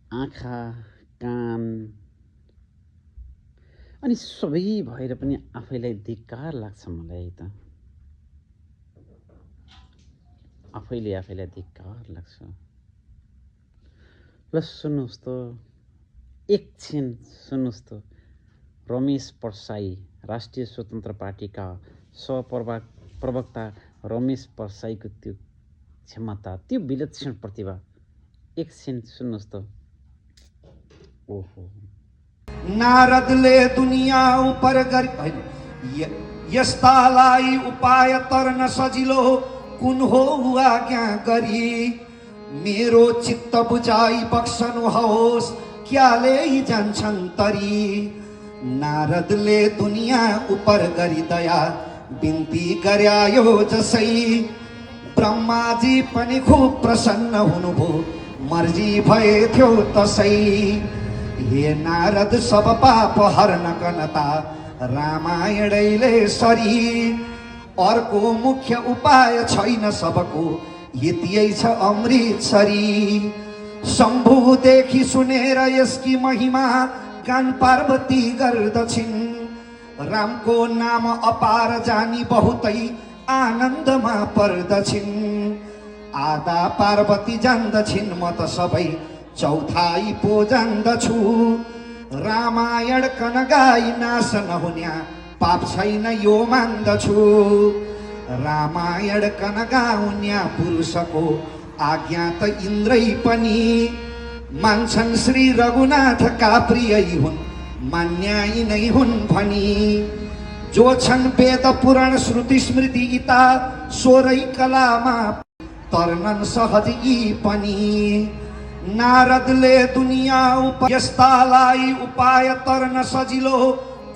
आँखा, कान अनि सबै भएर पनि आफैलाई धिक्कार लाग्छ मलाई त। आफैलाई धिक्कार लाग्छ। ल सुन्नुहोस् त, एकछिन सुन्नुहोस् त, रमेश परसाई, राष्ट्रिय स्वतन्त्र पार्टीका प्रवक्ता रमेश परसाईको त्यो क्षमता, त्यो विलक्षण प्रतिभा, एकछिन सुन्नुहोस् त। ओहो, नारदले दुनिया उपर गरी यस्तालाई उपाय तर्न सजिलो कुन हो आज्ञा गरी मेरो चित्त बुझाई बक्सनुहोस् क्याले जान्छन् तरी। नारदले दुनिया उपर गरी दया बिन्ती गर्यायो जसै ब्रह्माजी पनि खुब प्रसन्न हुनुभयो मर्जी भए थियो तसै। हे नारद सब पाप हर्न कनता रामायणैले सरी अर्को मुख्य उपाय छैन सबको यतियै छ अमृतसरी। शम्भुदेखि सुनेर यसकी महिमा गान पार्वती गर्दछिन् रामको नाम अपार जानी बहुतै आनन्दमा पर्दछिन्। आधा पार्वती जान्दछिन् म त सबै चौथाई पो जान्दछु रामायण कनगाई नाश नहुन्या पाप छैन यो मान्दछु। रामायण कनगाउन्या पुरुषको आज्ञा त इन्द्रै पनि मान्छन् श्री रघुनाथका प्रियै हुन् मान्याई नै हुन् भनी। जो छन् वेद पुराण श्रुति स्मृति गीता सोरै कलामा तर्नन् सहज यी पनि। नारदले दुनिया यस्तालाई उपाय तर्न सजिलो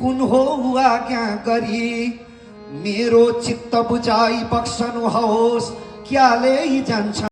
कुन हो आज्ञा गरी मेरो चित्त बुझाई बक्सनुहोस् क्याले जान्छ